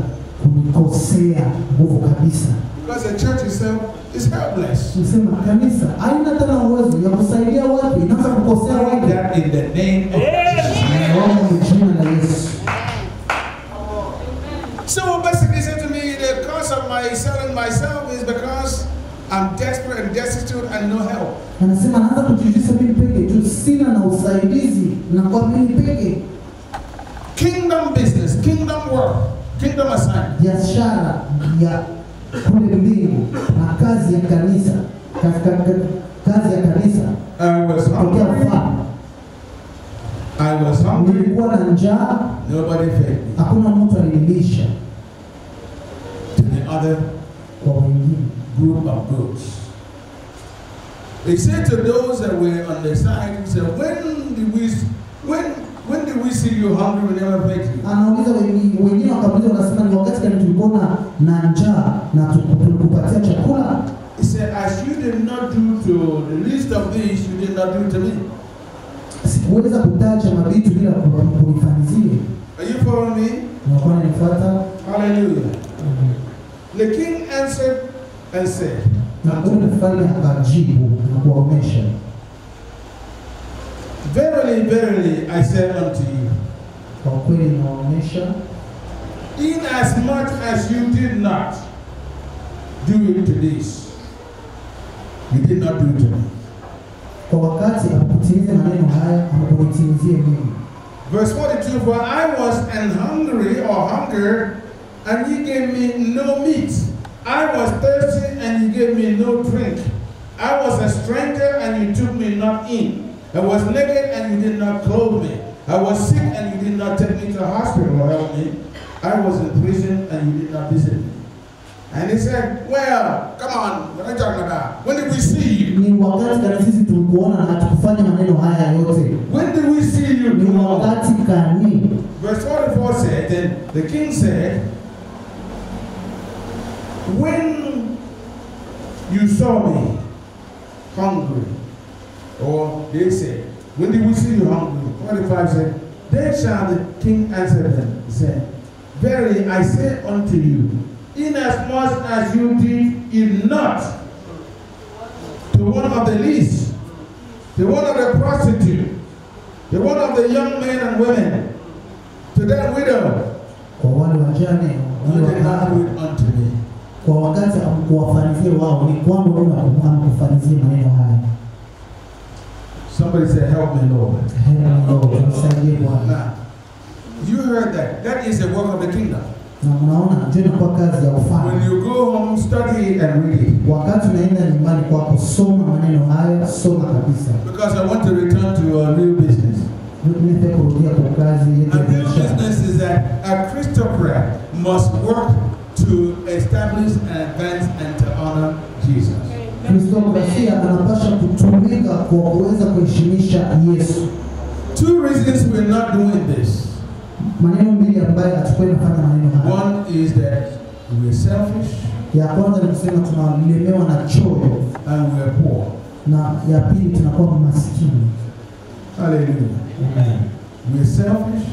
kunikosea nguvu kabisa. Because the church itself is helpless. Nisema kanisa haina tena uwezo ya kusaidia watu, inaanza kukosea watu. That in the name of Jesus. Jina la Yesu. So basically said to me, the cause of my selling myself is because I'm desperate and destitute and no help. Anasema naanza kujijisa mimi peke juu sina na usaidizi na kwa mimi peke. Kingdom business, kingdom work, kingdom assignment. Biashara ya kule mbingu na kazi ya kanisa, kazi ya kanisa. I was hungry. I was hungry. Nilikuwa na njaa. Nobody fed me. Hakuna mtu alinilisha. To the other kwa wengine group of goats. They said to those that were on the side, he said, when did we see you hungry? We never fed you. Anauliza wengine wakamuuliza wanasema ni wakati gani tulikuona na njaa na tulikupatia chakula? He said, as you did not do to the least of these, you did not do to me. Sikuweza kutaja mabitu bila kunifanyizia. Are you following me? Unakuwa unanifuata? Hallelujah. The king answered and said, na huyu mfalme akajibu na kuwaonyesha, Verily, verily, I say unto you, kwa kweli nawaonyesha, inasmuch as you did not do it to this, you did not do it to me. Kwa wakati hakutimiza maneno haya, hakunitimizia mimi. Verse 42, for I was an hungry or hungered, and ye gave me no meat. I was thirsty, and ye gave me no drink. I was a stranger, and you took me not in. I was naked, and you did not clothe me. I was sick, and you did not take me to the hospital or help me. I was in prison, and you did not visit me. And he said, well, come on, what are you talking about? When did we see you? Ni wakati gani sisi tulikuona na hatukufanya maneno haya yote? When did we see you? Ni wakati gani? Verse 44 said, then the king said, when you saw me hungry Or they said, when did we see you hungry? 45 said, then shall the king answer them, saying, verily I say unto you, inasmuch as you did it not to one of the least, the one of the prostitute, the one of the young men and women, to that widow, Kwa wale wajane, you wale did not do wakati, it unto me. kwa wakati hamkuwafanyizie wao, ni kwangu mimi hamkufanyizie maneno haya. Somebody said, help me, Lord. Heri Lord, nisaidie Bwana. Now, you heard that. That is the work of the kingdom. Na mnaona ndio inakuwa kazi ya When ufalme. you go home, study it and read it. Wakati unaenda nyumbani kwako, soma maneno haya, soma kabisa. Because I want to return to a real business. Nipe kurudia kwa kazi yetu A ya real biashara. business is that a Christocrat must work to establish and advance and to honor Jesus. Kristokrasia anapasha kutumika kwa kuweza kuheshimisha Yesu. Two reasons we're not doing this. Maneno mbili ambayo hatukuwa nafanya maneno haya. One is that we're selfish Ya kwanza ni kusema tunalemewa na choyo, and we're poor. na ya pili tunakuwa maskini. Hallelujah. Amen. We're selfish.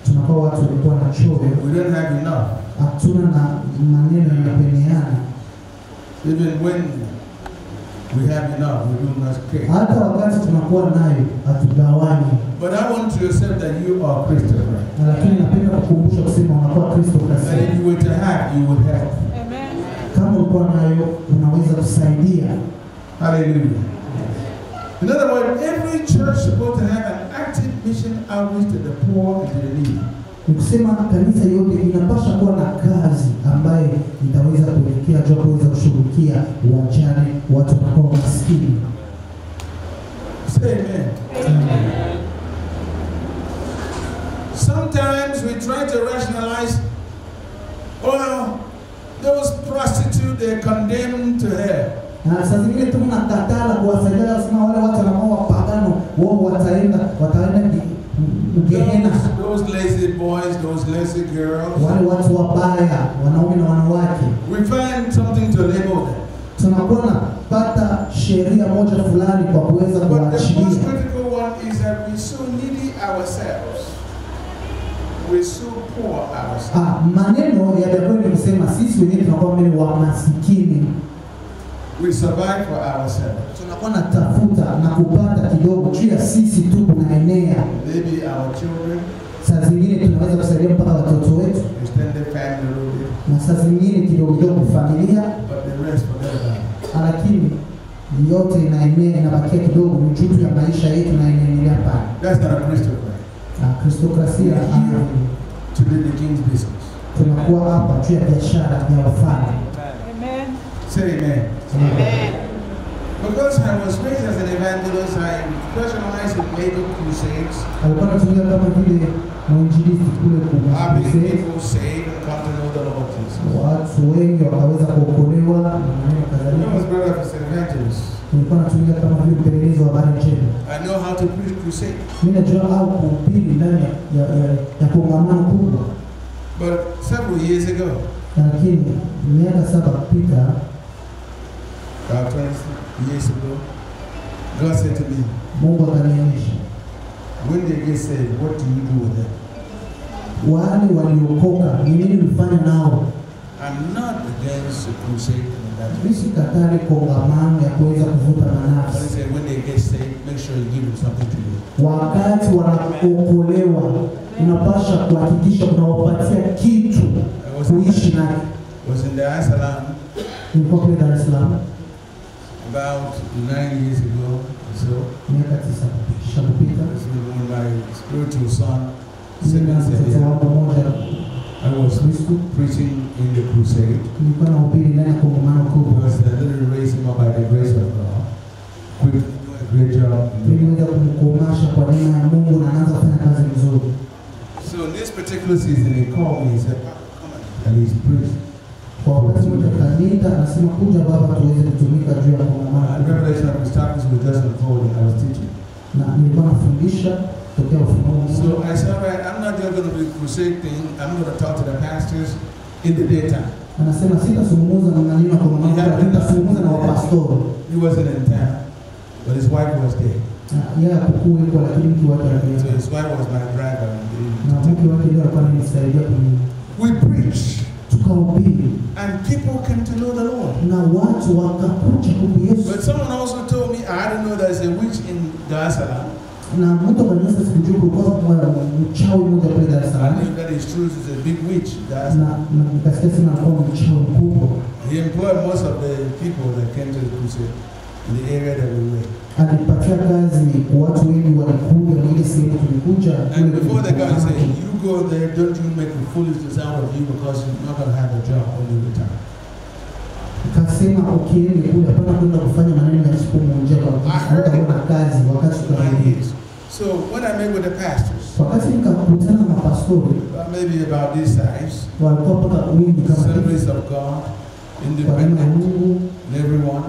Tunakuwa watu walikuwa na choyo, We don't have enough. hatuna na maneno yanapeneana. Even when we have enough, we do not care. Hata wakati tunakuwa nayo hatugawani. But I want to accept that you are Christocrat. Na lakini napenda kukumbusha kusema unakuwa That Kristokrasia. if you were to have, you would help. Amen. Kama ulikuwa nayo unaweza kusaidia. Hallelujah. In other words, every church is supposed to have an active mission outreach to the poor and to the needy. Ni kusema kanisa yote inapaswa kuwa na kazi ambayo itaweza kuelekea juu kuweza kushughulikia wajane, watu wanakuwa maskini. Say amen. Amen. Sometimes we try to rationalize, well, those prostitutes, they're condemned to hell. Na saa zingine tu mnakatala kuwasaidia, kusema wale watu ambao wapagano wao wataenda Gehena. Those lazy boys, those lazy girls. Wale watu wabaya, wanaume na wanawake. We find something to label them. Tunakuwa napata sheria moja fulani kwa kuweza But the most kuachilia. critical one is that we're so needy ourselves. We're so poor ourselves. Maneno ya kweli ni kusema sisi wenyewe tunakuwa mbele wa masikini. We survive for ourselves. Tunakuwa natafuta na kupata kidogo juu ya sisi tu tunaenea. Maybe our children, Saa zingine tunaweza kusaidia mpaka watoto wetu, extended family a little bit, na saa zingine kidogo kidogo familia, but the rest forget about it. lakini yote inaenea, inabakia kidogo ni juu ya maisha yetu na inaendelea pale. That's not a Christocrat. Kristokrasia To do the king's business. tunakuwa hapa juu ya biashara ya ufalme. Amen. Say amen. Amen. Because I was raised as an evangelist, I specialized in major crusades, Alikuwa anatumia kama vile mwinjilisti kule having kwa people saved and come to know the Lord Jesus. watu wengi wakaweza kuokolewa na maneno I kadhalika. was brought up as an evangelist. Nilikuwa natumia kama vile mpelelezi wa habari njema. I know how to preach crusade. Mimi najua au kuhubiri ndani ya kongamano kubwa, But several years ago, lakini miaka 7 kupita, about 20 years ago, God said to me, Mungu akanionyesha when they get saved, what do you do with them? wale waliokoka ni nini ulifanya nao. I'm not against the crusade and evangelism. Mimi sikatali kongamano ya kuweza kuvuta But he manafsi. said, when they get saved, make sure you give them something to do. Wakati wanaokolewa, unapasha kuhakikisha unawapatia kitu I was, kuishi naye. was in Dar es Salaam Nilikuwa kule Dar es Salaam about 9 years ago or so. miaka 9 kisha kupita. This was when my spiritual son, Mimi na Seven mtoto wangu mmoja I was Kristo, preaching in the crusade. nilikuwa nahubiri ndani ya kongamano kubwa. Because I literally raised him up by the grace of God. Quickly doing a great job. Niliweza kumkomasha kwa neema ya Mungu na anaanza kufanya kazi nzuri. So in this particular season, he called me and said, Papa, come and at least preach. Kwa wakati mmoja kaniita, anasema kuja baba tuweze kutumika juu ya kongamano And kubwa. Revelation of Christophany was just unfolding. I was teaching. Na nilikuwa nafundisha tokea Ufunuo. So I said, all right, I'm not just going to do the crusade thing. I'm going to talk to the pastors in the daytime. Anasema sitazungumza na maneno ya kongamano, lakini nitazungumza na wapastori. He wasn't in town, but his wife was there. Yeye hakukuwepo, lakini mke wake alikuwa. So his wife was my driver. Na mke wake ndio alikuwa ananisaidia kwenye. We preach. Tukahubiri. And people came to know the Lord. Na watu wakakuja kwa Yesu. But someone also told me, I don't know, there's a witch in Dar es Salaam. Na mtu akaniambia sikujua kulikuwa mchawi mmoja kule Dar es Salaam. I think that is true, it's a big witch. Dar es Salaam. Na nikasikia sema alikuwa mchawi mkubwa. He employed most of the people that came to the crusade in the area that we were. Alipatia kazi watu wengi walikuja na ile sehemu tulikuja. And before the guy said, you go there, don't you make a foolishness out of you because you're not going to have a job when you retire. Kasema ukienda kule hapana kwenda kufanya maneno ya siku moja kwa hutaona kazi wakati tutarudi. So when I met with the pastors, wakati nikakutana na mapastori, maybe about this size, walikuwa mpaka wingi kama Assemblies of God, independent, and everyone.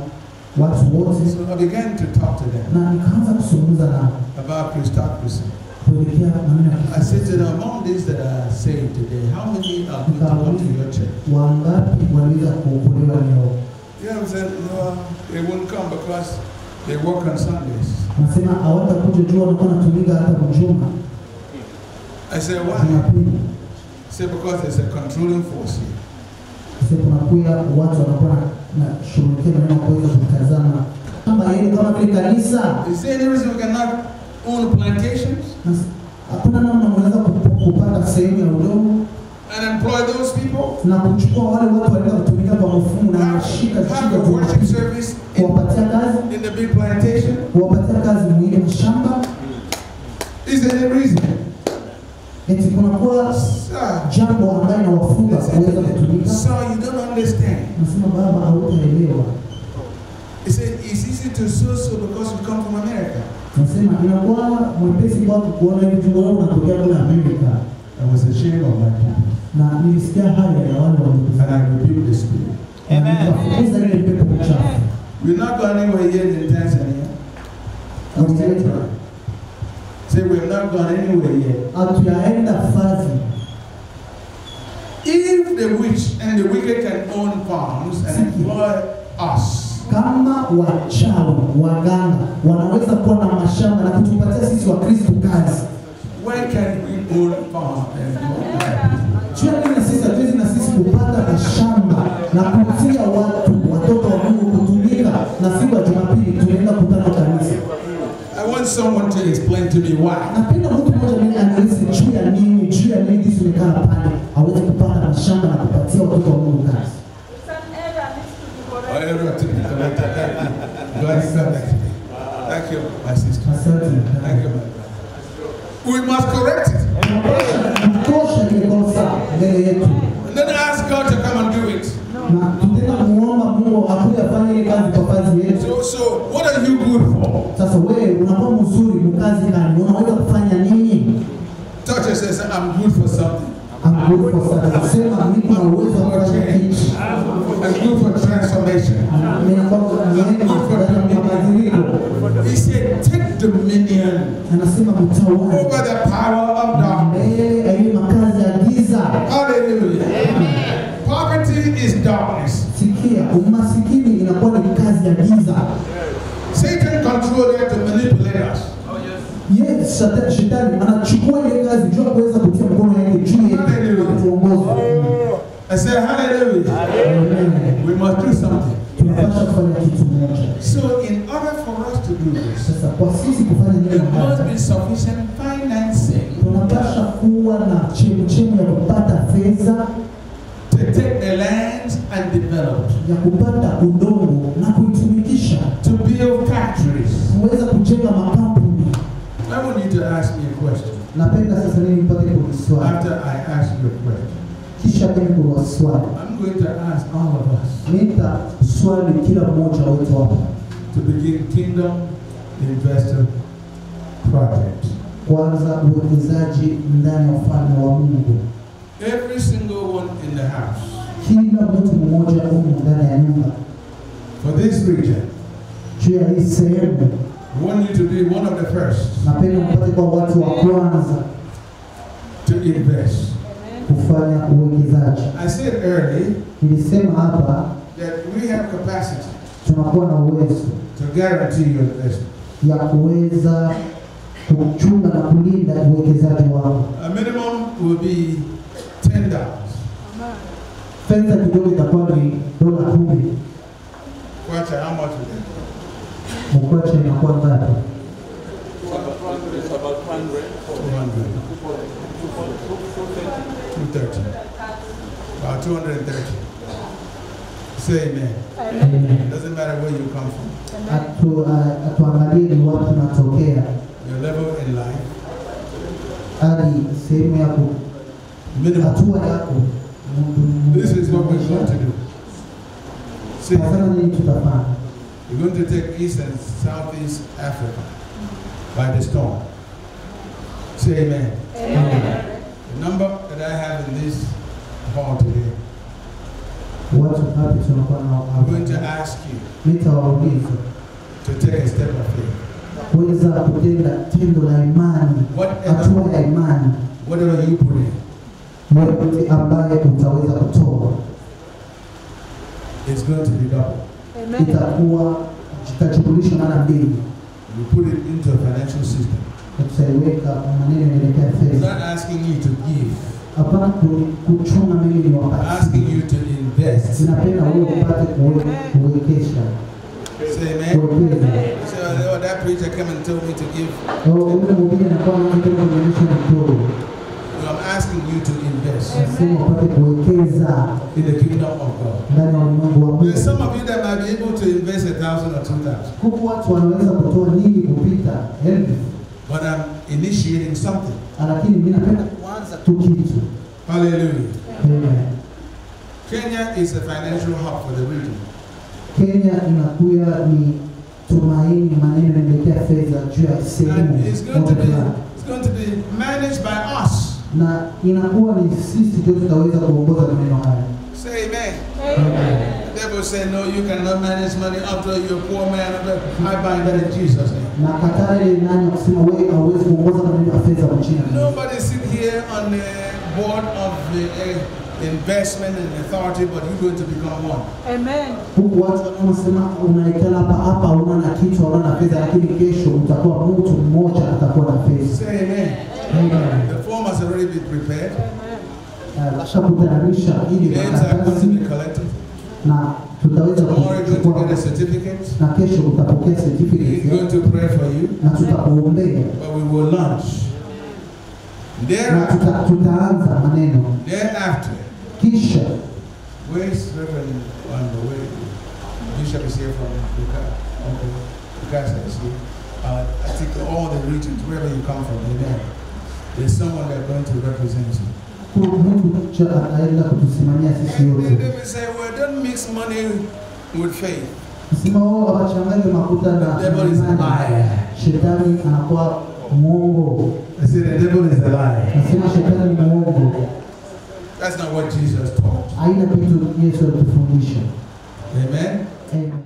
Watu wote. So I began to talk to them. Na nikaanza kuzungumza nao about Christocracy. Kuelekea maneno ya I said to them, among these that are saved today, how many are going to come to your church? Wangapi wanaweza kuokolewa leo? You know what I'm saying? No, they won't come because they work on Sundays. Nasema hawatakuja jua wanakuwa wanatumika hata mjuma. I said, why? I said, because there's a controlling force here. Sasa kunakuya watu wanakuwa na shughulikia maneno kuweza kutazama kama yeye kama vile kanisa. Is there any reason we cannot own plantations? Hakuna namna unaweza kupata sehemu ya udongo and employ those people? Na kuchukua wale watu wanaenda kutumika kwa mfumo na shika have a worship service kuwapatia kazi in the big plantation? Kuwapatia kazi mwile mashamba. Is there any reason? Eti kunakuwa jambo ambayo inawafunga kuweza kutumika. So you don't understand. Nasema baba hautaelewa. He said it's easy to so because you come from America. Nasema inakuwa mwepesi kwako kuona hivi tu wewe unatokea kule Amerika. I was ashamed of my people. Na nilisikia haya ya wale wa ndugu. And I rebuked the spirit. Amen. Nikafukuza ile pepo mchafu. We're not going anywhere yet in Tanzania. I'm still trying. Say we're not gone anywhere yet. Hatuyaenda fazi. If the witch and the wicked can own farms and employ us. Kama wachawi waganga wanaweza kuwa na mashamba na kutupatia sisi wa Kristo kazi. Why can't we own farm and employ? Jua nini sisi hatuwezi na sisi kupata mashamba na kutia watu watoto wa Mungu kutumika na siku ya Jumapili tunaenda kukutana kanisa. I want someone to explain to me why. Napenda mtu mmoja mimi anieleze juu ya nini tumekaa pale hawezi kupata mashamba na kupatia watoto wa Mungu kazi. An error to be corrected. Glad you come back today. Thank you, my sister. Thank you, my brother. We must correct it. And then ask God to come and do it. So what are you good for? Sasa wewe unakuwa mzuri mkazi gani? Unaweza kufanya nini? Touch yourself, say, I'm good for something. I'm good for something. Sema mimi na uwezo wa kufanya kitu. I'm good for transformation. Mimi nakuwa mabadiliko. He said, take dominion. Anasema mtawala. Over the power of darkness. Mbele ya makazi ya giza. Hallelujah. Amen. Poverty is darkness. Sikia, umasikini inakuwa ni kazi ya giza. Satan controlled it to manipulate us. Yes, shetani anachukua ile kazi juu kuweza kutia mkono yake juu yetu na kutuongoza. I say hallelujah. Amen. We must do something. Tunapaswa kufanya kitu moja. So in order for us to do this, sasa kwa sisi kufanya nini? There must be sufficient financing. Tunapaswa kuwa na chemchemi ya kupata fedha to take the lands and develop. Ya kupata udongo na kuitumikisha. To build factories. Kuweza kujenga makampuni. I want you to ask me a question. Napenda sasa nini nipate kuliswali. After I ask you a question. Kisha mimi kuwaswali. I'm going to ask all of us. Nita swali kila mmoja wetu hapa. To begin Kingdom Investor Project. Kwanza uwekezaji ndani ya ufalme wa Mungu. Every single one in the house. Kila mtu mmoja humu ndani ya nyumba. For this region. Juu ya hii sehemu. I want you to be one of the first. Napenda mpate kwa watu wa kwanza. To invest. Kufanya uwekezaji. I said early. Nilisema hapa that we have capacity. Tunakuwa na uwezo. To guarantee your investment. ya kuweza kuchunga na kulinda uwekezaji wako. A minimum will be $10. Fedha kidogo itakuwa ni $10. Kwacha, how much is it? Mkwacha inakuwa ngapi? It's about 200. 200. 230. About 230. Say amen. Amen. Doesn't matter where you come from. Atuangalie ni wapi tunatokea. Your level in life. Hadi sehemu yako. Minimum. Hatua yako. This is what we're going to do. See, we're going to take East and Southeast Africa by the storm. Say amen. Amen. The number that I have in this hall today, I'm going to ask you to take a step of faith. Whatever you put in, it's going to be double. Amen. You put it into a financial system. I'm not asking you to give. I'm asking you to invest. Say amen. So, oh, that preacher came and told me to give. No, I'm asking you to invest in the kingdom of God. There's some of you that might be able to invest 1,000 or 2,000. But I'm initiating something. Hallelujah. Amen. Kenya is a financial hub for the region. Kenya inakuwa ni tumaini maneno yanaelekea fedha juu ya sehemu. And it's going to be managed by us. Na inakuwa ni sisi ndio tutaweza kuongoza maneno haya. Say amen. Amen. The devil said, no, you cannot manage money after you're a poor man. I bind that in Jesus' name. Na katari nani kusema wewe hauwezi kuongoza maneno ya fedha mchina. Nobody sit here on the board of the investment and authority, but you're going to become one. Amen. Huku watu wanaosema unaikala hapa hapa una na kichwa una na fedha, lakini kesho utakuwa mtu mmoja atakuwa na fedha. Say amen. Amen. The form has already been prepared. Amen. Kutayarisha ili names are going to be collected. Na tutaweza kuchukua get a certificate. Na kesho utapokea certificate. We're going to pray for you. Na tutakuombea. But we will launch. Na tutaanza maneno. Thereafter. Kisha. Where is Reverend on the way? Bishop is here from Luka. Okay. Lukasa is here. I think all the regions, wherever you come from, amen. There's someone that's going to represent you. And they will say, well, don't mix money with faith. The devil is a liar. I say the devil is a liar. That's not what Jesus taught. Amen. Amen.